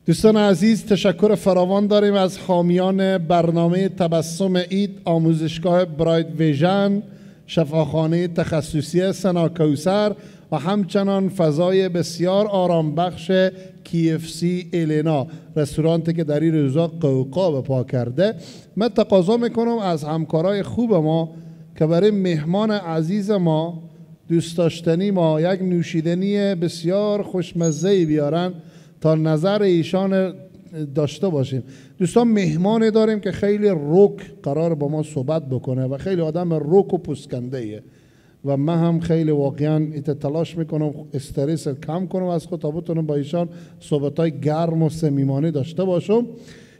دوستان عزیز، تشکر فراوان داریم از حامیان برنامه تبسم عید، آموزشگاه برایت ویژن، شفاخانه تخصصی سنا کوثر و همچنان فضای بسیار آرام بخش KFC الینا، رستورانتی که در این روزا قوقا به پا کرده. من تقاضا میکنم از همکارای خوب ما که برای مهمان عزیز ما، دوست داشتنی ما، یک نوشیدنی بسیار خوشمزه‌ای بیارن تا نظر ایشان داشته باشیم. دوستان، مهمان داریم که خیلی رک قرار با ما صحبت بکنه و خیلی آدم رک و پوستکنده ایه و من هم خیلی واقعا تلاش میکنم استرس کم کنم از خود تا بتونم با ایشان صحبت‌های گرم و صمیمانه داشته باشم.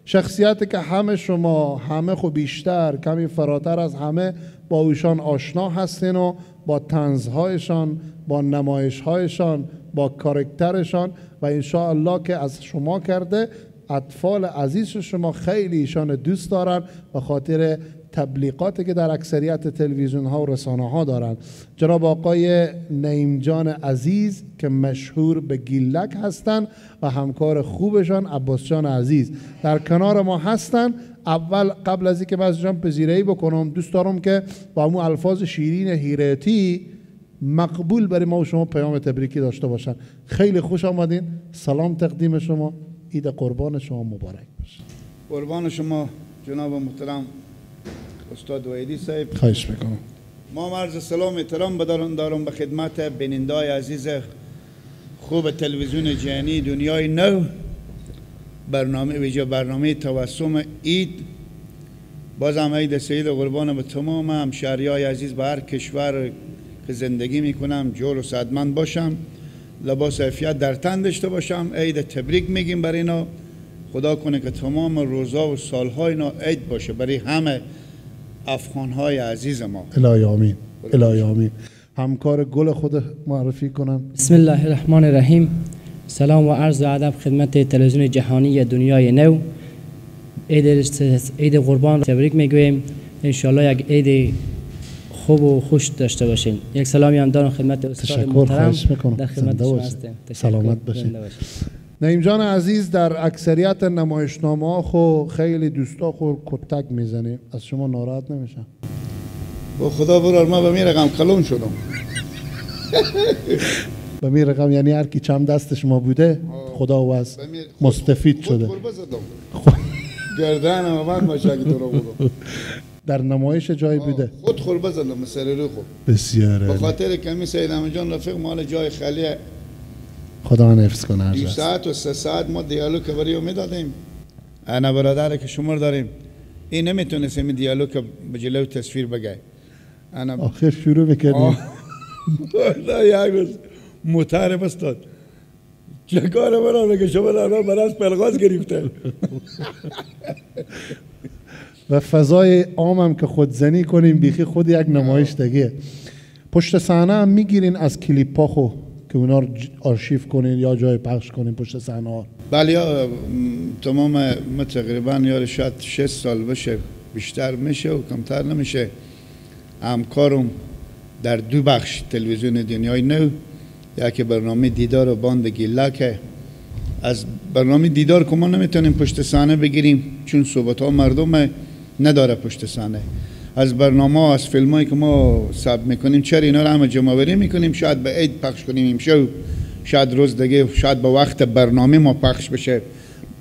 شخصیتی که همه شما، همه خب بیشتر کمی فراتر از همه با ایشان آشنا هستین و با طنزهایشان، با نمایشهایشان، با کاراکترشان و انشاءالله که از شما کرده اطفال عزیز شما خیلی ایشان دوست دارن و خاطر تبلیغاتی که در اکثریت تلویزیون ها و رسانه ها دارن. جناب آقای نعیم جان عزیز که مشهور به گیلک هستن و همکار خوبشان عباس جان عزیز در کنار ما هستن. اول قبل از اینکه من جان پذیرایی بکنم، دوست دارم که با همون الفاظ شیرین هیرتی مقبول برای ما و شما پیام تبریکی داشته باشن. خیلی خوش آمدین، سلام تقدیم شما، عید قربان شما مبارک باشه. قربان شما جناب محترم استاد وحیدی صاحب. خواهش میکنم. ما عرض سلام احترام دارم به خدمت بینندای عزیز خوب تلویزیون جهانی دنیای نو، برنامه ویژه برنامه تبسم عید. باز هم عید سعید قربان به تمام همشهریای عزیز به هر کشور که زندگی میکنم جور و صدمند باشم، لباس عافیت در تن داشته باشم. عید تبریک میگیم برای اینا. خدا کنه که تمام روزا و سالهای اینا عید باشه برای همه افغانهای عزیز ما. الهی آمین، الهی آمین. همکار گل خود معرفی کنم. بسم الله الرحمن الرحیم. سلام و عرض ادب خدمت تلویزیون جهانی دنیای نو. عید قربان تبریک میگوییم. انشالله یک عید خوب و خوش داشته باشین. یک سلامی هم دارم خدمت استاد محترم. در خدمت شما هستیم. سلامت باشین. نعیم جان عزیز، در اکثریت نمایشنامه ها خو خیلی دوستا خور کتک میزنیم، از شما ناراحت نمیشم؟ با خدا برار ما به می رقم کلون شدم. به می رقم یعنی هر کی چند دست شما بوده خدا و از مستفید شده. گردنم من مشاکی تو بودم. در نمایش جای بوده خود خوربه زدم سر رو خوب. بسیار به خاطر کمی سید احمد جان رفیق مال جای خالی، خدا حفظ کنه. 2 ساعت و 3 ساعت ما دیالوگ برای میدادیم. انا برادر که شما داریم این نمیتونست این دیالوگ به جلو تصویر بگه. انا آخر شروع میکردیم. یک روز موتر بستاد چه کار برام که شما الان براش پلغاز گرفته. و فضای عامم که خودزنی کنیم بیخی خود یک نمایش دیگه. پشت صحنه هم میگیرین از کلیپ خو که اونا رو آرشیو کنین یا جای پخش کنین پشت صحنه ها؟ بله، تمام ما تقریبا یا شاید 6 سال بشه، بیشتر میشه و کمتر نمیشه. همکارم در دو بخش تلویزیون دنیای نو، یکی برنامه دیدار و باند گیلک. از برنامه دیدار که ما نمیتونیم پشت صحنه بگیریم چون صحبت ها مردم نداره پشت صحنه. از برنامه از فیلم هایی که ما ثبت میکنیم چرا اینا رو همه جمع آوری میکنیم، شاید به عید پخش کنیم امشب، شاید روز دیگه، شاید به وقت برنامه ما پخش بشه،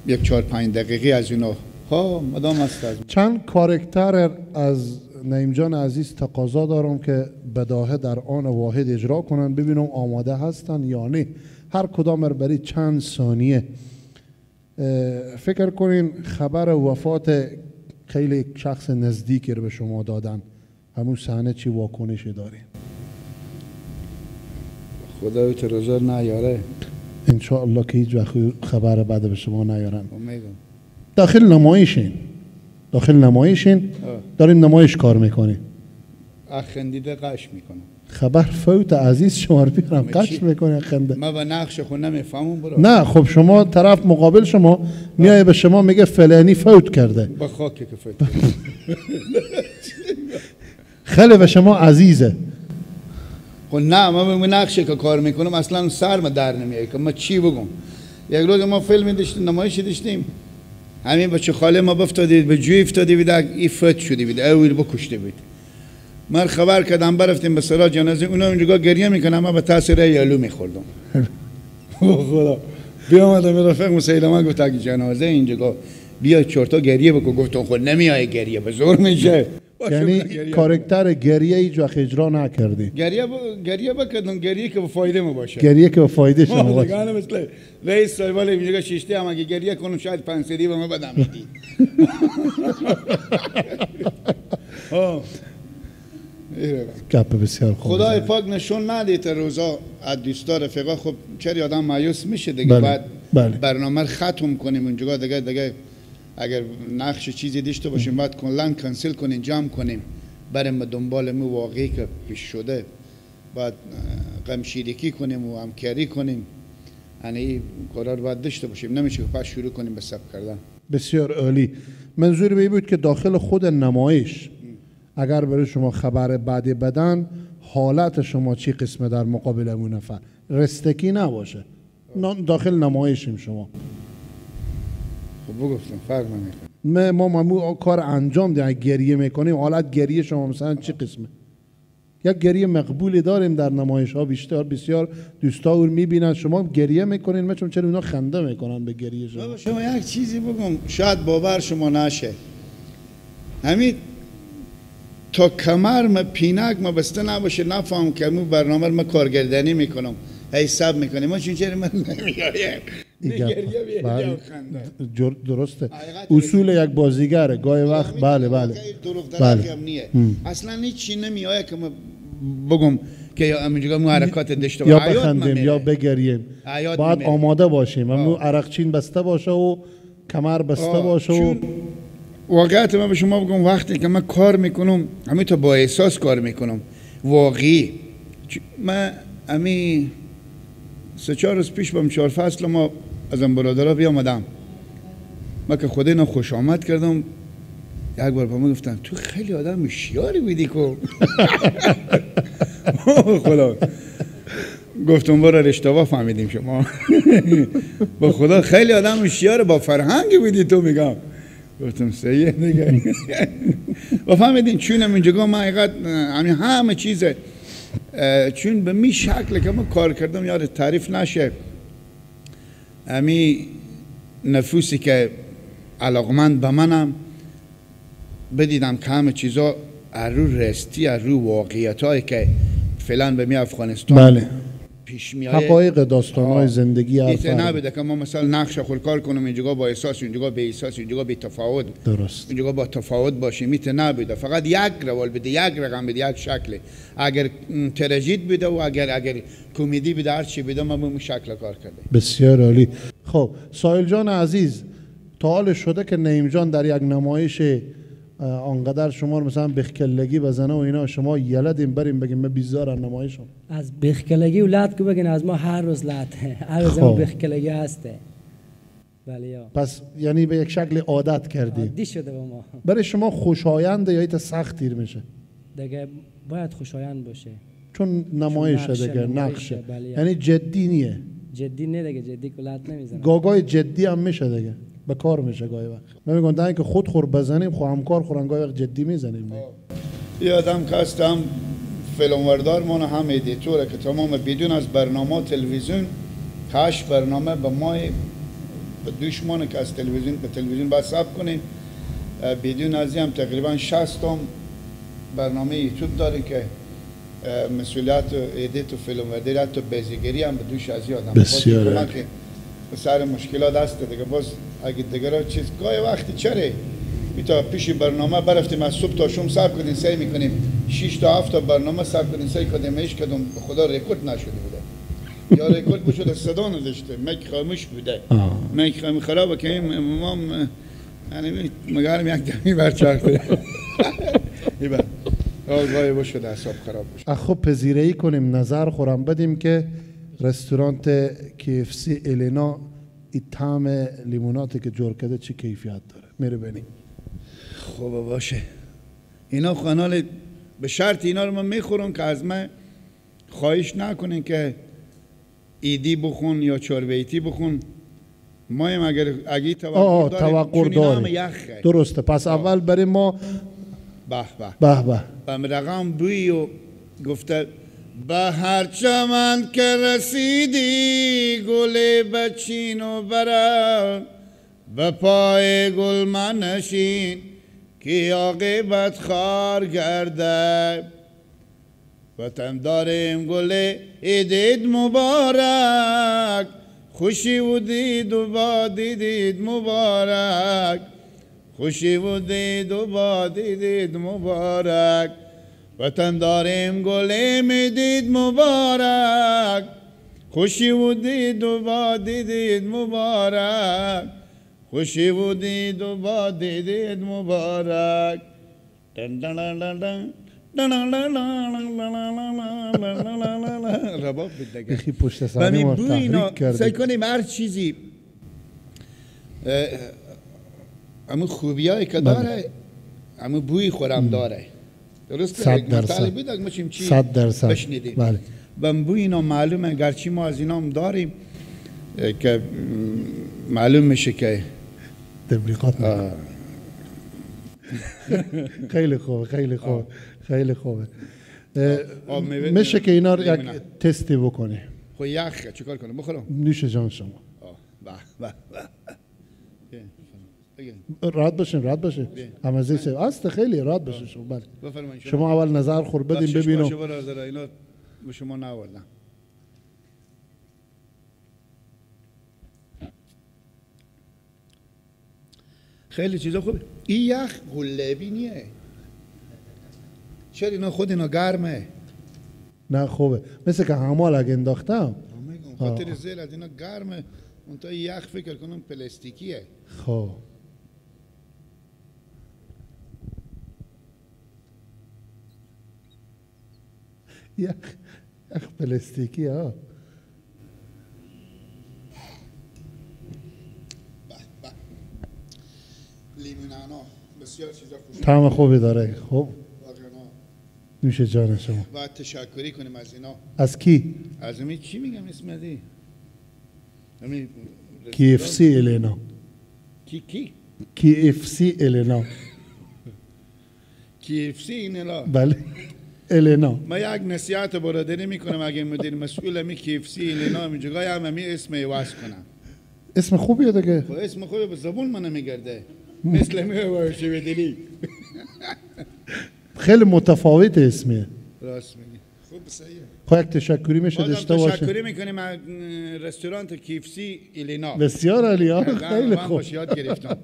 یک 4-5 دقیقه از اینا ها مدام است. چند کاراکتر از نعیم جان عزیز تقاضا دارم که بداهه در آن واحد اجرا کنن، ببینم آماده هستن یا نه. هر کدام رو برای چند ثانیه فکر کنین خبر وفات خیلی شخص نزدیکی رو به شما دادن، همون صحنه چی واکنشی دارین؟ خدای ترازر نیاره انشاءالله که هیچ وقت خبر بعد به شما نیارن. داخل نمایشین، داخل نمایشین، داریم نمایش کار میکنیم. اخندیده قش میکنم. خبر فوت عزیز شما رو بیارم قش میکنه خنده. من با نقش خود نمیفهمم برو. نه خب شما طرف مقابل شما میای به شما میگه فلانی فوت کرده. با خاکی که فوت. خیلی به شما عزیزه. خب نه من به نقشه که کار میکنم اصلا سرم در نمیاد که من چی بگم. یک روز ما فیلم داشتیم، نمایش داشتیم، همین بچه خاله ما بفتادید به جوی افتاده بود، ای فت شده بود، اویر بکشته بود. من خبر کردم برفتیم به سرا جنازه، اونا اونجا گریه میکنن، من به تاثیر یالو میخوردم. خدا بیامدم رفیق مسیله من گفت اگه جنازه اینجا بیا چرتا گریه بکن. گفتم خود نمیای گریه، به زور میشه. یعنی کاراکتر گریه هیچ وقت اجرا نکردی؟ گریه بکردم، گریه که به فایده ما باشه، گریه که به فایده شما باشه. دیگه مثل رئیس سایبال اینجا شیشته هم اگه گریه کنم شاید پنسری به ما بدم میدی. گپ بسیار خوب. خدای پاک نشون ندید تا روزا از دوستا رفیقا. خب چرا آدم مایوس میشه دیگه. بعد برنامه ختم کنیم اونجا دیگه اگر نقش چیزی داشته باشیم باید کلا کنسل کنیم، جمع کنیم، بریم به دنبال مو واقعی که پیش شده، باید غمشیرکی کنیم و همکاری کنیم. یعنی این کارا رو باید داشته باشیم، نمیشه که پس شروع کنیم به ثبت کردن. بسیار عالی. منظور به این بود که داخل خود نمایش اگر برای شما خبر بعدی بدن، حالت شما چی قسمه در مقابل اون نفر، رستکی نباشه، داخل نمایشیم شما. خب بگفتم فرق نمیکنه. ما ممو کار انجام دیم، گریه میکنیم، حالت گریه شما مثلا چی قسمه؟ یک گریه مقبولی داریم در نمایش ها، بیشتر بسیار دوستا او میبینن شما گریه میکنین، من چون چرا اونا خنده میکنن به گریه شما. شما یک چیزی بگم شاید باور شما نشه، همین تا کمر ما پینک ما بسته نباشه نفهم که مو برنامه ما کارگردانی میکنم، هی سب میکنیم، ما چون چرا من نمیایم. درسته، اصول یک بازیگره گاهی وقت. بله بله بله. اصلا هیچ چی نمیآید که ما بگم که یا همینجا مو حرکات داشته یا بخندیم یا بگریم، باید آماده باشیم و مو عرقچین بسته باشه و کمر بسته باشه. و واقعیت من به شما بگم وقتی که من کار میکنم همین تا با احساس کار میکنم واقعی. من همین 3-4 روز پیش با 4 فصل ما از این برادرها بیامدم، من که خدا اینا خوش آمد کردم، یک بار با من گفتن تو خیلی آدم هوشیاری بودی که. خدا گفتم برو اشتباه فهمیدیم شما. با خدا خیلی آدم هوشیار با فرهنگ بودی تو. میگم گفتم صحیح دیگه. و فهمیدین چون اینجا من حقیقت همه چیزه، چون به می شکل که من کار کردم یاد تعریف نشه. امی نفوسی که علاقمند به منم بدیدم که همه چیزا از رو رستی، از رو واقعیت هایی که فعلا به می افغانستان بله پیش میایه، حقایق داستان های زندگی هر نبوده که ما مثلا نقش خود کار کنم اینجا با احساس، اینجا به احساس، اینجا به تفاوت، درست اینجا با تفاوت باشیم، میته نبوده. فقط یک روال بده، یک رقم بده، یک شکل. اگر تراژدی بده و اگر کمدی بده، هر چی بده، ما به اون شکل کار کرده. بسیار عالی. خب ساحل جان عزیز، تا حال شده که نعیم جان در یک نمایش آنقدر شما رو مثلا بخکلگی بزنه و اینا، شما یلدیم بریم بگیم من بیزارم نمایشم از بخکلگی و لط که بگین از ما هر روز لط، هر روز ما بخکلگی هسته. بله یا. پس یعنی به یک شکل عادت کردی، عادی شده با ما. برای شما خوشایند یا ایت سخت تیر میشه؟ دیگه باید خوشایند باشه، چون نمایش دیگه نقشه، یعنی جدی نیه. جدی نه دیگه، جدی که لط نمیزنه. گاگای جدی هم میشه دیگه، به کار میشه گاهی وقت. من میگم تا اینکه خود خور بزنیم، خو همکار خورن گاهی وقت جدی میزنیم. یه آدم که هستم فیلمبردار من هم editor ه که تمام بدون از برنامه تلویزیون 8 برنامه به ما به دوشمان که از تلویزیون به تلویزیون باید ثبت کنیم، بدون از هم تقریبا 60 تا برنامه یوتیوب داره که مسئولیت و edit و فیلمبرداری حتی بازیگری هم به دوش از آدم. بسیار که سر مشکلات هست دیگه. باز اگه دیگه چیز گاهی وقتی چره تا پیش برنامه برفتیم از صبح تا شام صبر کنیم، سعی میکنیم 6 تا 7 تا برنامه صبر کنیم، سعی کنیم هیچ کدوم خدا رکورد نشده بوده یا رکورد بشده صدا نداشته، mic خاموش بوده، mic خاموش خرابه که امام یعنی مگرم یک دمی برچرخه ایبا گاهی بشده اعصاب خراب بشه. خب پذیرایی کنیم، نظر خورم بدیم که رستورانت KFC الینا این طعم لیموناتی که جور کرده چه کیفیت داره، میره ببینیم. خب باشه، اینا خانال به شرط اینا رو من میخورم که از من خواهش نکنین که ایدی بخون یا چاربیتی بخون. ما هم اگر اگه توقع داریم درسته. پس اول برای ما به به به به به رقم بوی و گفته به هر چمن که رسیدی گل بچین و برم، به پای گل منشین که عاقبت خار گرده. وطن داریم گل عیدید مبارک، خوشی و دید و با دیدید مبارک، خوشی و دید و با دیدید مبارک. وطن داریم گل میدید مبارک، خوشی و دید و با دیدید مبارک، خوشی و دید و با دیدید مبارک. دن دن دن دن رباب دیگه خیلی پشت صحنه ما تحریک کردی. سعی کنیم هر چیزی همون خوبیایی که داره همون بوی خورم داره. درسته؟ 100%. 100%. بشنیدیم. بله. بوی اینا معلومه، گرچه ما از اینا هم داریم که معلوم میشه که تبلیغات. خیلی خوبه، خیلی خوبه، خیلی خوبه. میشه که اینا رو یک تستی بکنی. خب یخه چیکار کنم؟ بخورم؟ نوش جان شما. به به به. راحت باشین، راحت باشین. همزه است خیلی راحت باشین شما. بله. شما اول نظر خور بدین ببینم. اینا به شما نآوردم. خیلی چیزا خوبه. این یخ قلبی نیه. چرا اینا خود اینا گرمه؟ نه خوبه. مثل که همال اگه انداختم. خاطر زیل از اینا گرمه. اون تا یخ فکر کنم پلاستیکیه. خب. یخ پلاستیکی ها. لیمونانا بسیار چیزا خوش. طعم خوبی داره. خب نوش جان شما. باید تشکری کنیم از اینا. از کی؟ از همین چی میگم اسم دی؟ همین KFC الینا. کی؟ KFC الینا. KFC اینا. بله الینا. ما یک نصیحت برادری میکنم، اگه مدیر مسئول می KFC الینا اینجا هم همین اسم عوض کنم. اسم خوبیه دیگه. خب اسم خوبه، به زبون من نمیگرده. مثل می بدلی. خیلی متفاوت اسمیه. راست میگی. خوب صحیحه. خب یک تشکری میشه داشته باشه. تشکری میکنیم از رستوران KFC الینا. بسیار عالی، خیلی خوب. یاد گرفتم.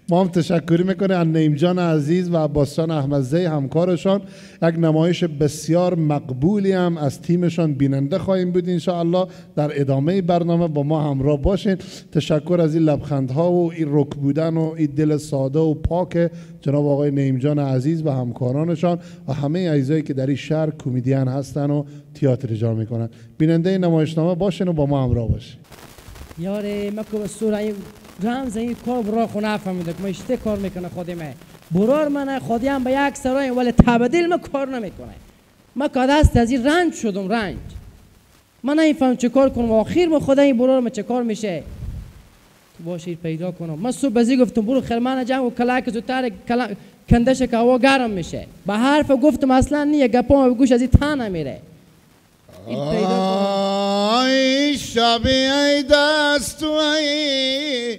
ما هم تشکری میکنیم از نعیم جان عزیز و عباس جان احمدزی همکارشان. یک نمایش بسیار مقبولی هم از تیمشان بیننده خواهیم بود انشاءالله. در ادامه برنامه با ما همراه باشین. تشکر از این لبخندها و این رک بودن و این دل ساده و پاک جناب آقای نعیم جان عزیز و همکارانشان و همه عزیزایی که در این شهر کمدین هستن و تئاتر اجرا میکنن. بیننده نمایشنامه باشین و با ما همراه باشین. یاره مکو سوره رمز این کار برا خونه فهمیده که ما اشته کار میکنه خودمه. برار من خودی هم به یک سرای ولی تبدیل ما کار نمیکنه. ما که دست از این رنج شدم، رنج. من نمیفهم چه کار کنم. آخر ما خدا این برار ما چه کار میشه؟ تو باشی پیدا کنم. من صبح بزی گفتم برو خرمان جنگ و کلاک زودتر کندش که هوا گرم میشه. به حرف گفتم اصلا نیه گپام گوش از این تا نمیره. آی شبی ای دست و ای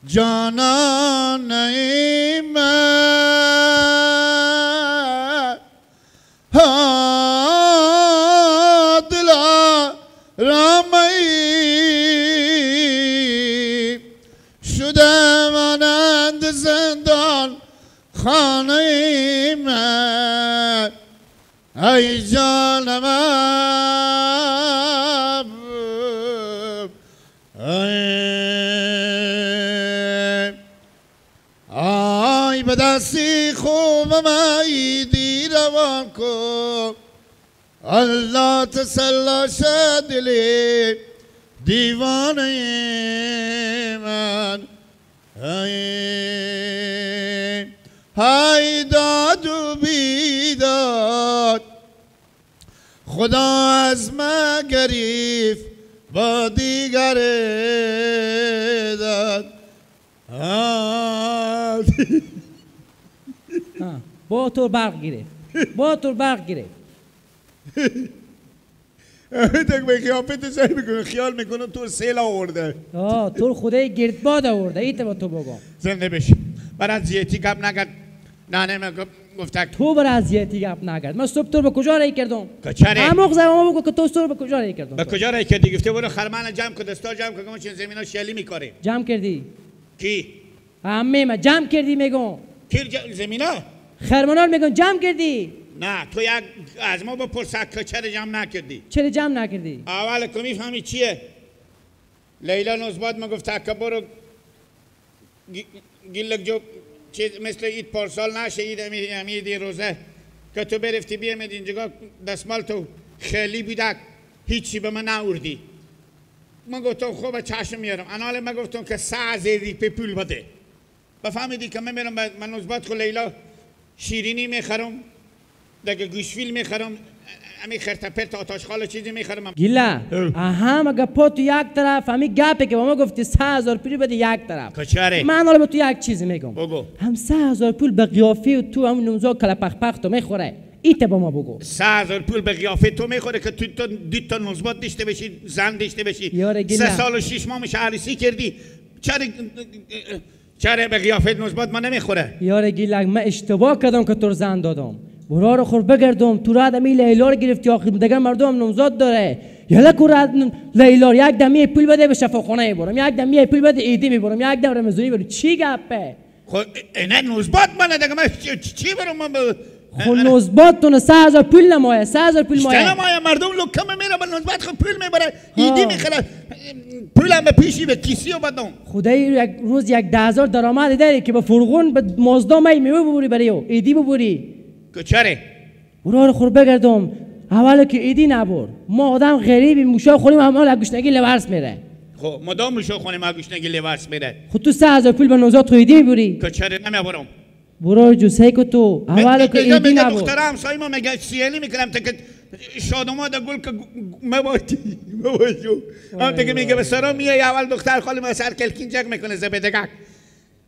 جانان ای من، دلا رامی شده مانند زندان خانه من، ای جان من، ای به دستی خوبم ای دیروان کن، الله تسلا دلی دیوانه من، ای داد و بیداد خدا از ما گریف با دیگر با تو برق گرفت، با تو برق گرفت. تک به قیافت سعی میکنه، خیال میکنه تو سیل آورده. تو خدای گردباد آورده. ایت با تو بگم زنده بشی. برای زیادی گپ نگرد. نه نه گفت تو برای اذیتی گپ نگرد. من صبح تو به کجا رای کردم؟ کچره عمق زمان بگو که تو صبح به کجا رای کردم؟ به کجا رای کردی؟ گفته برو خرمن جمع کن، دستا جمع کن، ما چه زمینا شلی میکاریم. جمع کردی؟ کی؟ عمه ما جمع کردی میگم. کی زمینا؟ خرمنا میگم جمع کردی؟ نه تو یک از ما بپرس که چرا جمع نکردی؟ چرا جمع نکردی؟ اول که میفهمی چیه؟ لیلا نوزباد ما گفت که برو گیلک جو چیز مثل اید پارسال نشه، اید امی روزه که تو برفتی بیامد اینجا دستمال تو خیلی بیدک هیچی به من نوردی. من گفتم خوب چشم میارم. انال من گفتم که 3000 ریپه پول بده. بفهمیدی که من میرم من نوزباد خو لیلا شیرینی میخرم، دیگه گوشفیل میخرم، امی خرت پرت آتش خال چیزی میخرم. گیلا اها مگه پا تو یک طرف امی گپی که با ما گفتی 3000 پول بده یک طرف. کچاره من حالا به تو یک چیزی میگم. بگو. هم 3000 پول به قیافه تو هم نوزا کله پخ پخ تو میخوره. ایت با ما بگو. 3000 پول به قیافه تو میخوره که تو دو تا نوزباد داشته بشی، زن داشته بشی. 3 سال و 6 ماه میشه عروسی کردی. چرا به قیافه نوزباد ما نمیخوره؟ یار گیلک من اشتباه کردم که تو زن دادم. برا رو خور بگردم تو رد امی لیلا رو گرفتی. آخه دیگه مردم نامزاد داره. یلا کو رد لیلا یک دمی پول بده به شفاخانه برم، یک دمی پول بده عیدی میبرم، یک دم رمضانی برم. چی گپه؟ خب اینا نوزباد منه دیگه، من چی برم من؟ خب نوزباد 3000 پول نمایه، 3000 پول مایه. نمایه مردم لکم میره به نوزباد خب پول میبره، عیدی میخره، پولم به پیشی به کیسی و بدم. خدای یک روز یک 10000 درآمد داری که به فرغون به مازدا می میوه ببری برای او عیدی ببری. کچره برو رو خور بگردم. اول که عیدی نبر، ما آدم غریبی موشا خوریم هم گشنگی لورس میره. خب مدام موشا خوریم هم گشنگی لورس میره. خب تو 3000 پول به نوزاد تو عیدی میبری؟ کچره نمیبرم. برو جو که تو اول که عیدی نبر. دخترم همسایه ما میگه سیلی میکنم تا که شادوما دا گل که مباتی مباشو هم تا که میگه به سرا میای اول دختر خالی ما سر کلکین جگ میکنه زبدگک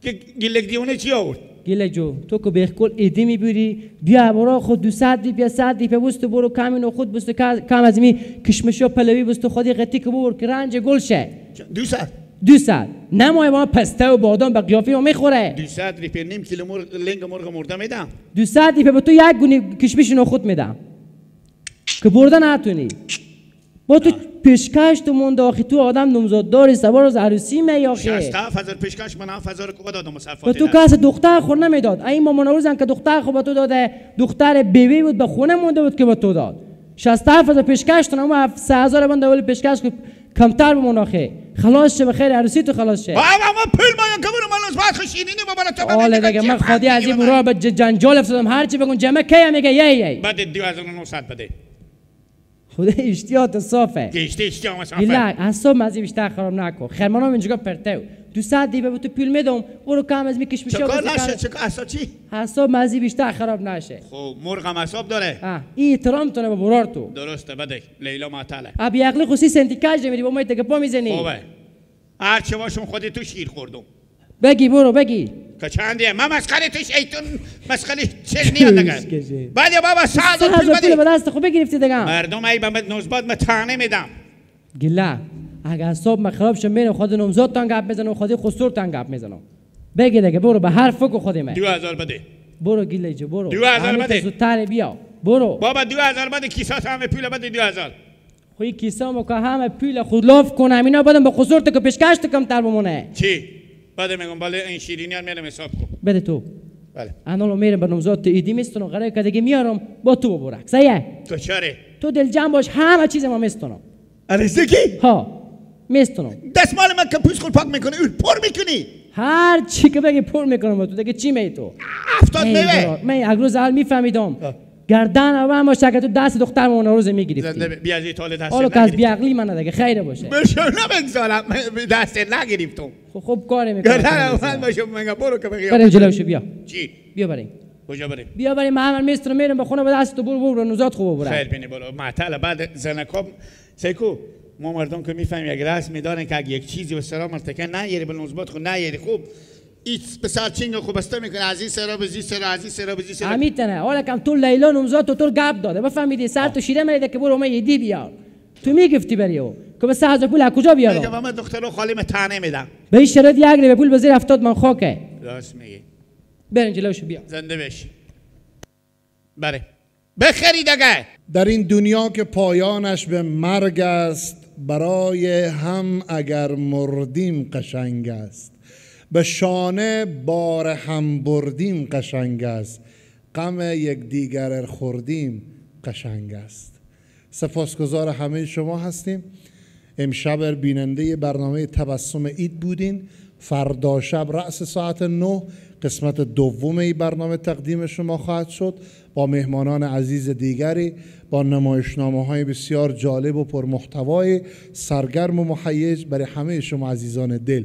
که گیلک دیونه چی آورد؟ گیله جو تو که بهکل ایدی میبری بیا برا خود 200 دیپ 100 دیپ بست برو کم اینو خود بست کم از می کشمشا پلوی بست خودی قطی که ببر که رنج گل شه. 200 نمای ما پسته و بادام به قیافه ما میخوره. 200 ریپه نیم کیلو مرغ لنگ مرغ مرده میدم. 200 ریپه به تو یک گونی کشمش اینو خود میدم که برده نتونی. با تو پیشکش تو مونده آخی، تو آدم نامزاد داری سوار از عروسی می آخی. 67000 پیشکش من 7000 کو دادم مصرفات. به تو کس دختر خور نمیداد. این مامان روزن که دختر خو به تو داده، دختر بیوی بود به خونه مونده بود که به تو داد. 67000 پیشکش تو اما 3000 بنده ولی پیشکش که کمتر بمون آخی. خلاص شه بخیر عروسی تو خلاص شه. بابا ما پول ما که برو من از بعد خوشینی بابا تو بده. دیگه من خودی از این برا به جنجال افتادم. هر چی بگم جمع کی میگه یی یی. بعد 2900 بده. خدا اشتیاط صافه. اشتیاط صافه. بیلا اعصاب مزی بیشتر خراب نکن. خرمانم اینجا پرتو. 200 دیبه به تو پول میدم. برو کم از میکش میشه. چکار نشه چکار اعصاب چی؟ اعصاب مزی بیشتر خراب نشه. خب مرغم اعصاب داره. این احترام تونه به برار تو. درسته بده. لیلا معطله. ابی عقلی خو 30 سنتی کج نمیری با ما تک پا میزنی. خوبه. هر چه باشم خودی تو شیر خوردم. بگی برو بگی. که چندیه؟ من مسخره توش ایتون مسخره چیز نیاد دیگه. بعد بابا 3000 پول به دست خو بگرفتی دیگه. مردم ای به نوزباد من تانه میدم. گله اگه اعصاب من خراب شه میرم خود نامزاد تان گپ میزنم، خود خسرو تان گپ میزنم. بگی دیگه برو به حرف کو خودی من. 2000 بده. برو گله جو برو. 2000 بده. زودتر بیا. برو. بابا 2000 بده کیسات همه پول بده 2000. خو این کیسه ما که همه پول خود لاف کنم اینا بدم به خسرو تو که پیشکش تو کمتر بمونه. چی؟ بعد میگم بله این شیرینی هم میرم حساب کن. بده تو. بله. انا میرم به نامزاد تو ایدی میستونم قرار که دیگه میارم با تو ببرک. صحیح؟ تو چاره؟ تو دل جمع باش همه چیز ما میستونم. عروسکی؟ ها میستونم. دستمال من که پوست خود پاک میکنی اون پر میکنی. هر چی که بگی پر میکنم تو دیگه چی می تو؟ 70 میوه. من یک روز اول میفهمیدم. گردن اول ما شکر تو دست دختر ما روز میگرفتی. زنده بیا از ایتال دست. حالا که از بیعقلی من دیگه خیر باشه. بشه نمیگذارم دست نگرفتم. خب کاری میکنم. گردن اول باشه میگم برو که بگی. بریم جلوشو بیا. چی؟ بیا بریم. کجا بریم؟ بیا بریم من میستر میرم به خونه به دست تو برو برو نوزاد خوب برو. خیر بینی برو. معطل بعد زنکا سیکو ما مردم که میفهمیم یک رسم میدارن که اگه یک چیزی به سلام مرتکه نیاری به نوزباد خود نیاری خوب این پسر چینگ خوب بسته میکنه از این سرا به زی سرا از این سرا به زی سرا. همیتنه حالا کم تو لیلا نمزاد تو گپ داده بفهمیدی سر تو شیره مریده که برو من یدی بیار. تو میگفتی بری او که به 3000 پول از کجا بیارم؟ میگم من دخترو خالی من تنه میدم. به این شرط یک به پول بزیر 70 من خاکه. راست میگی. برین جلوشو بیا. زنده بشی. بله. بخری دیگه. در این دنیا که پایانش به مرگ است، برای هم اگر مردیم قشنگ است، به شانه بار هم بردیم قشنگ است، غم یکدیگر خوردیم قشنگ است. سپاسگزار همه شما هستیم. امشب بیننده برنامه تبسم عید بودین. فردا شب رأس ساعت 9 قسمت دوم این برنامه تقدیم شما خواهد شد با مهمانان عزیز دیگری، با نمایشنامه های بسیار جالب و پرمحتوای سرگرم و مهیج برای همه شما عزیزان دل.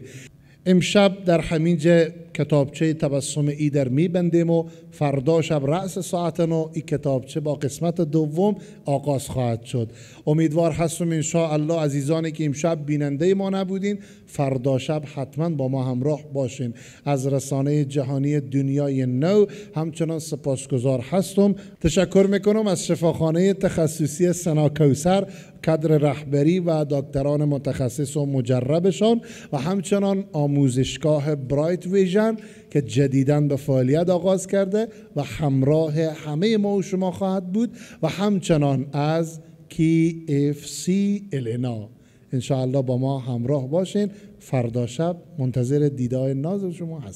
امشب در همین جا کتابچه تبسم ای در میبندیم و فردا شب رأس ساعت 9 این کتابچه با قسمت دوم آغاز خواهد شد. امیدوار هستم انشاءالله عزیزانی که امشب بیننده ما نبودین فردا شب حتما با ما همراه باشین. از رسانه جهانی دنیای نو همچنان سپاسگزار هستم. تشکر میکنم از شفاخانه تخصصی سنا کوثر، کادر رهبری و دکتران متخصص و مجربشان و همچنان آموزشگاه برایت ویژن که جدیداً به فعالیت آغاز کرده و همراه همه ما و شما خواهد بود و همچنان از KFC النا. انشاءالله با ما همراه باشین. فردا شب منتظر دیدار ناز شما هستیم.